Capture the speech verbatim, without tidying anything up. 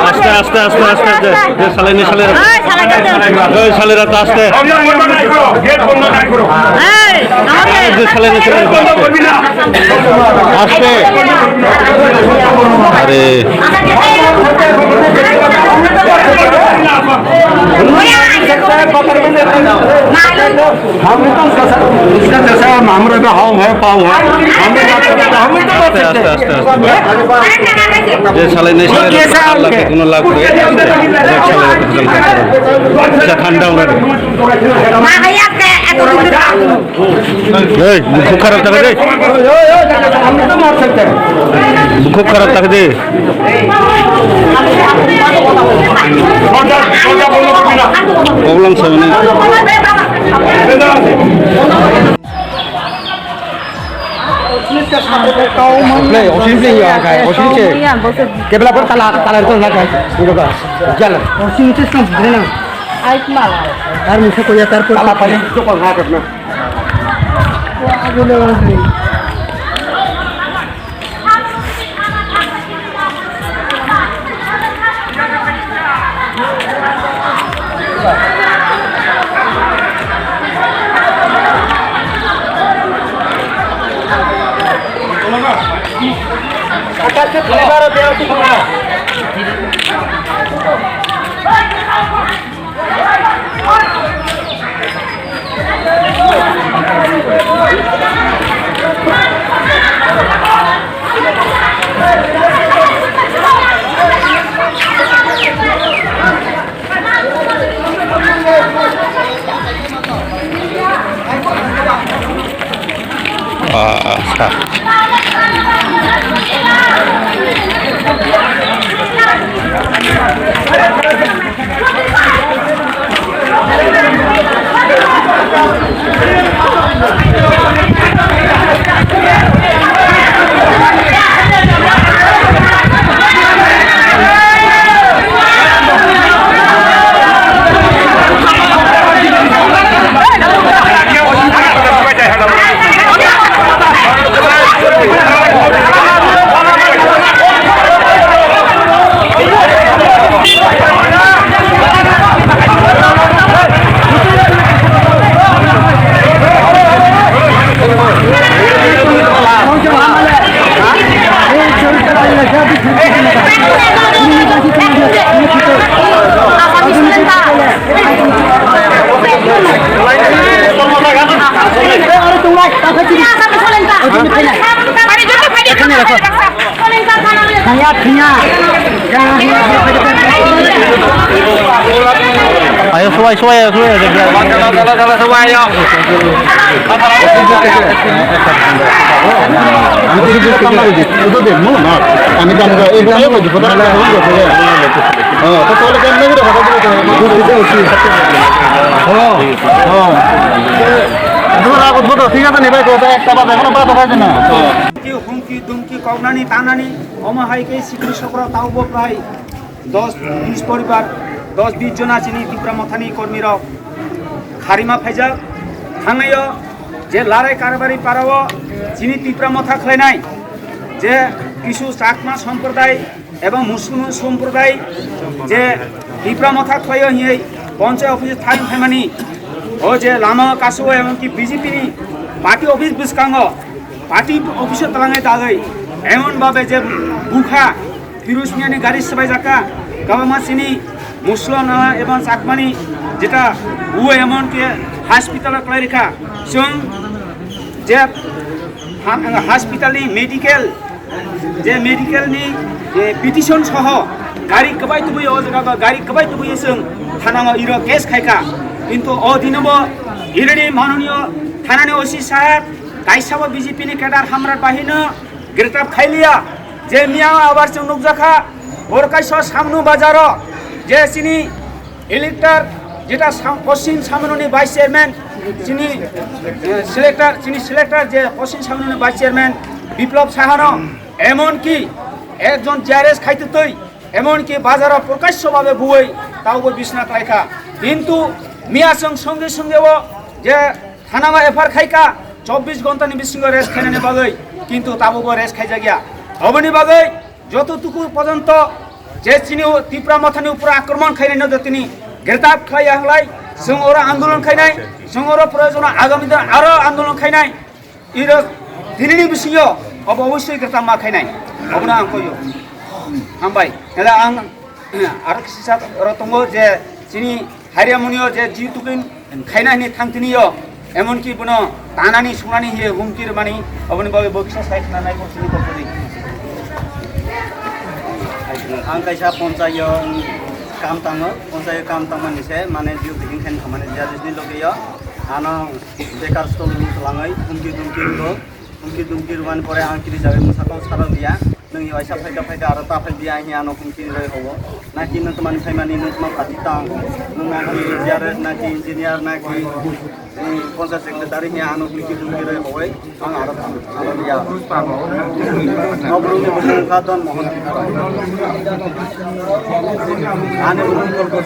আস্তে, আস্তে, আস্তে, আস্তে, যে, যে সালাইনি সালাইরা। এই সালাইরা তো আস্তে। এই, আমাকে যে সালাইনি সালাইরা তো আস্তে। আস্তে। আরে। हम तो जैसा, उसका जैसा हमारा का हाव है, पाव है, हम भी बात सकते हैं, हम भी तो बात আস্তে, सकते আস্তে, আস্তে, আস্তে। हैं। যে সালাইনি সালাইরা কোনো লাভ নেই। আচ্ছা, ঠান্ডা ওরা। এই, মুখ খুব খারাপ থাকে রে। हम भी तो बात सकते हैं। মুখ খুব খারাপ থাকে রে। Problem sa ni. Play, osin play ya kai, osin che. Kebla por tala, tala itu na kai. Itu ka. Jalan. Osin che sam bidre na. Ai mala. Tar misa ko ya tar por. Tala pali itu ko na kai na. Wah, gila. Ah, ah, ah. Ayo, suai, suai, suai. Ekhon ragot bodo, thik ase ni bhai, kota ekta baje, ekhono bata khaide na. Ki humki dumki koknani tanani, omo hai khe sikri sokro taubo prai dos bis poribar, dos bis jona chini Tipra Mothani kormi rok kharima phaijak. Thangnaio je Larai Karbari parao chini Tipra Motha khlainai je kisu Chakma somprodai ebong Muslim somprodai je Tipra Motha khlaio hinwi ponchayat office thang phaimani, o je lama kasu ebong ki B J P ni party office bwskango, party office o twlangnai dagwi emon babe je bukha Pirus Miani gari swbaijak kha, kwbangma chini Muslim ebong Chakmani jeta u emon ki hospital o kwlai rikha. Chwng je ha-, hospital ni medical je medical ni, je petition soho gari kwbai tubui o jaga ba gari kwbai tubui chwng thana o iro case khaikha, kintu o dino bo irini manoniyo thanani O C saheb kaisa bo B J P ni cadre hamrat bahino greta khailiya, je miya abar chwng nukjakha Borkaisa Samnu Bazaro je chini elector jeta Sam-, Poschim Samnuni vice chairman chini, eh, selector, chini selector je Poschim Samnuni vice chairman Biplab Sahano emon ki ekjon G R S khaitutwi emon ki bazaro prokasyo babe buwi taubo bisna klaikha. Kintu miya chwng songe songe o je thanao F I R khaikha chobbish ghonta ni bisingo rest khainani bagwi, kintu tabubo rest khaijakya. Oboni bagwi joto tuku pojonto je chini Tipra Mothani upor akromon khainai no jotini greta khlaiya halai, chwng oro andolon khainai, chwng oro proyojono agami din aro andolon khainai. Iro dinini bisingo obo obosoi greta ma khainai. Obono ang koyo. Hambai. Ela ang aro kisa oro tongo je chini Hariamunio je ji tukin khaina hini thangtini yo, emon ki bono tanani sunani hiye humki rwmani, oboni bagwi bo kisa sai khna nai bo chini kokori. Ang kaisa ponchayo kam tango, ponchayo kam tangmani se mane ji tukin khain khamani jia jisni logeyo, ano bekar stol ni twlangwi humki dumki rwo. Humki dumki rwmani pore ang kiri jagwi mwsakao sarok liya. Nwng waisa phaika phaika aro ta phai biya hiya ano humki rwi hobo. Naki nwng twmani phaimani nwng tma pati tang. Nwng naki engineer naki engineer naki, eh, panchayat secretary hiya ano humki dumki rwi hoboi. Ang aro tang, aro liya. Nobrumni bumung kha Don Mohon. Ani bumung kol kol.